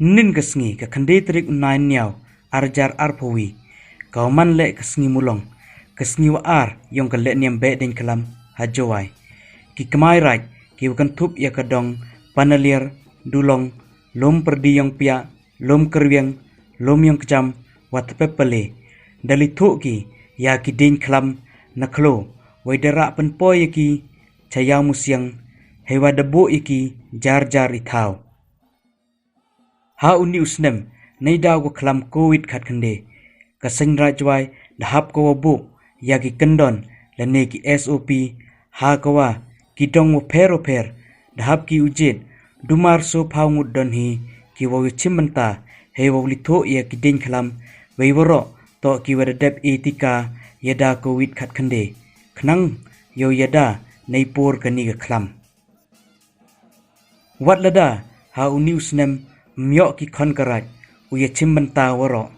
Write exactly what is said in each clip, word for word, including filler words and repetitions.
Nin ka sngi ka khyndai tarik u Naiynñiaw, ar hajar arphaw wi, ka wa man leh ka sngi Mulong, ka sngi wa ar yong ka lehniam Behdieñkhlam ha Jowai. Ki kmai raij ki wa kynthup ya ka dong Panaliar, Dulong, Lum Pyrdi Yongpiah, Lum Kyrwiang, Lum Yongkjam, wa Thepepale, da lithoh ki ya ki dieñkhlam na khloo, wei da rah pynpoi ya ki cha Iawmusiang, heiwa da booh ya ki jar jar i thaw. Ha uni u snem, neidaw ka khlam Covid khatkhyndai, ka seiñ raij Jowai da hap ka wa booh ya ki kyndon lane ki S O P, ha ka wa ki dong wa pher wa pher da hap ki u jied, du mar soo phaw ngut donhi ki wow ya chimbynta, heiwa wow lithoh ya ki dieñkhlam, wei waroh toh ki wa da dep e tika yada Covid khatkhyndai, khnang yow yada neipor kani ka khlam. Wat lada ha uni u snem ym yoh ki khon ka raij u ya chimbynta waroh,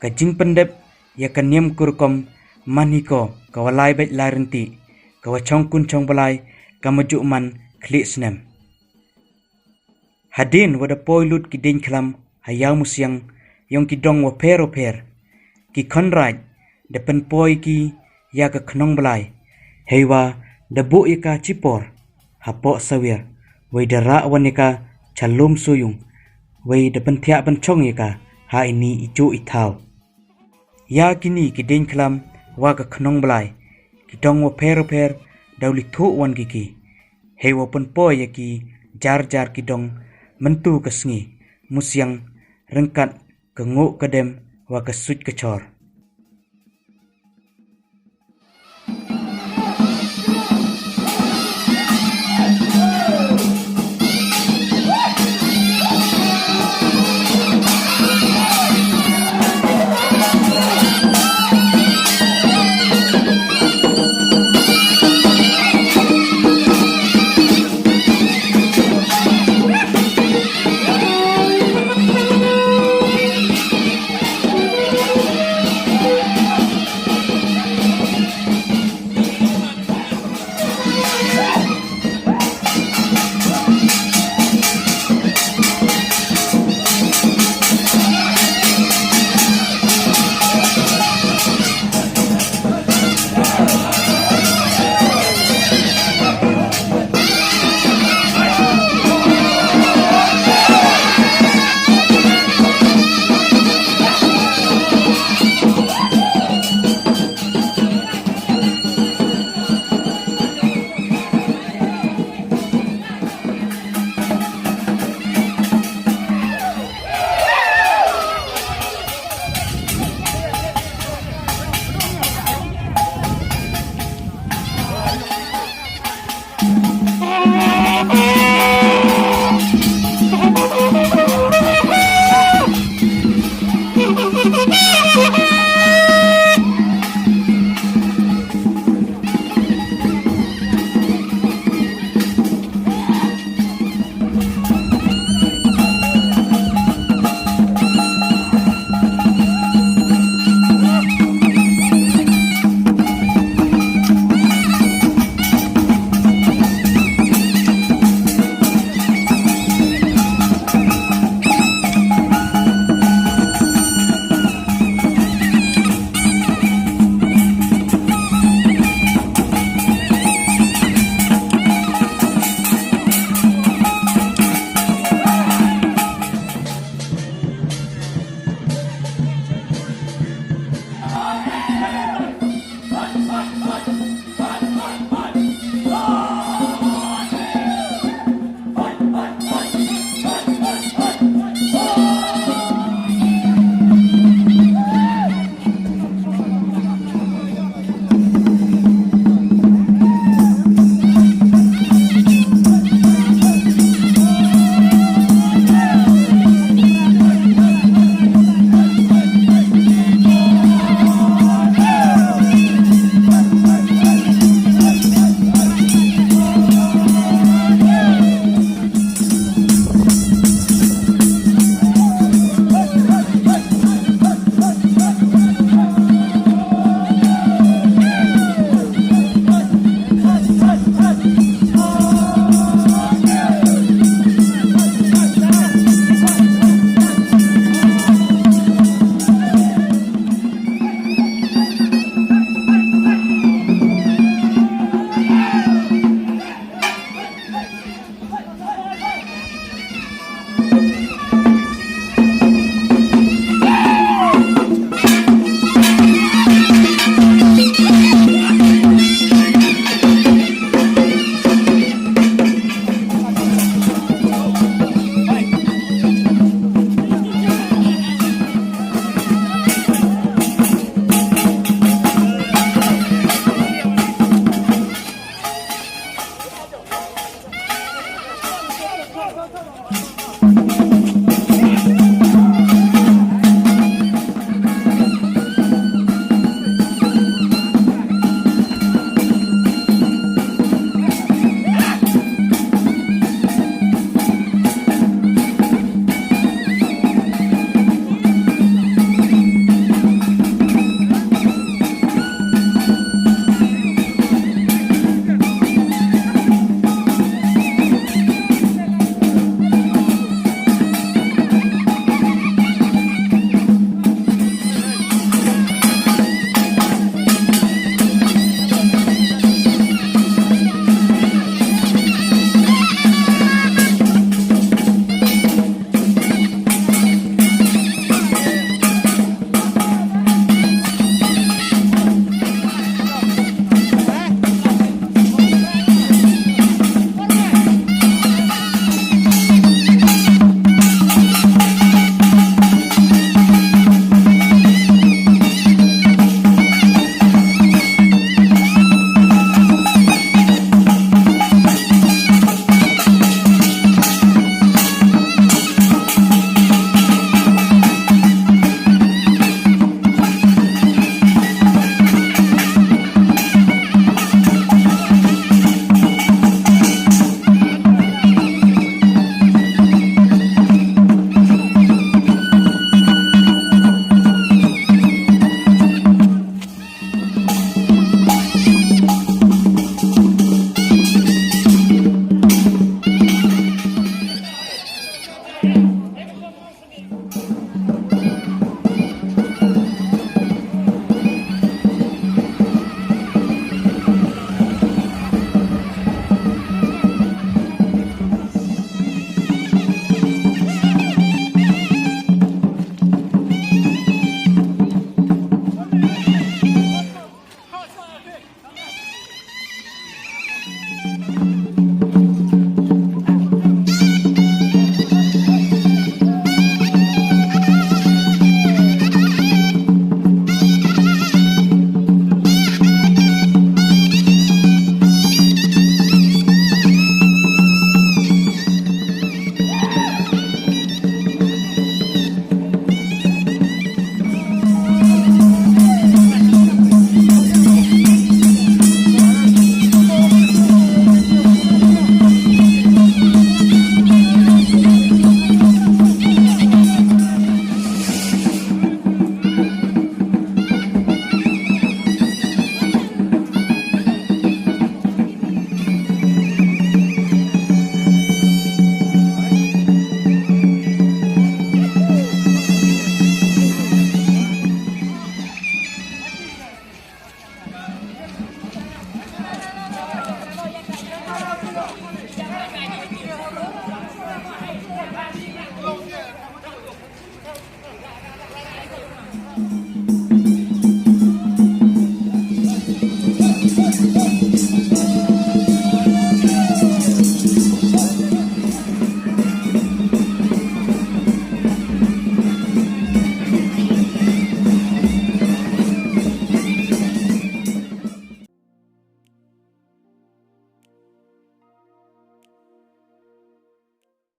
ka jingpyndep ya ka niam ka rukom man hi ko ka wa lai beit lai ryntih, ka wa chong kun chong blai, ka majuh man khlieh snem. Hadien wa da poi lut ki dieñkhlam ha Iawmusiang yong ki dong wa pher wa pher, ki khon raij da pynpoi ki ya ka khnong blai, heiwa da booh ya ka chipor hapoh Sawiar, wei da rah wan ya ka cha Lum Soyung, wei da pynthiah pynchong ya ka ha ini i jooh i thaw. Ya kini ki dieñkhlam wa ka khnong blai, ki dong wa pher wa pher daw lithoh wan ki ki, heiwa pynpoi ya ki jar jar ki dong mynta ka sngi, Musiang, ryngkat ka ngooh ka dem wa ka suit ka chor.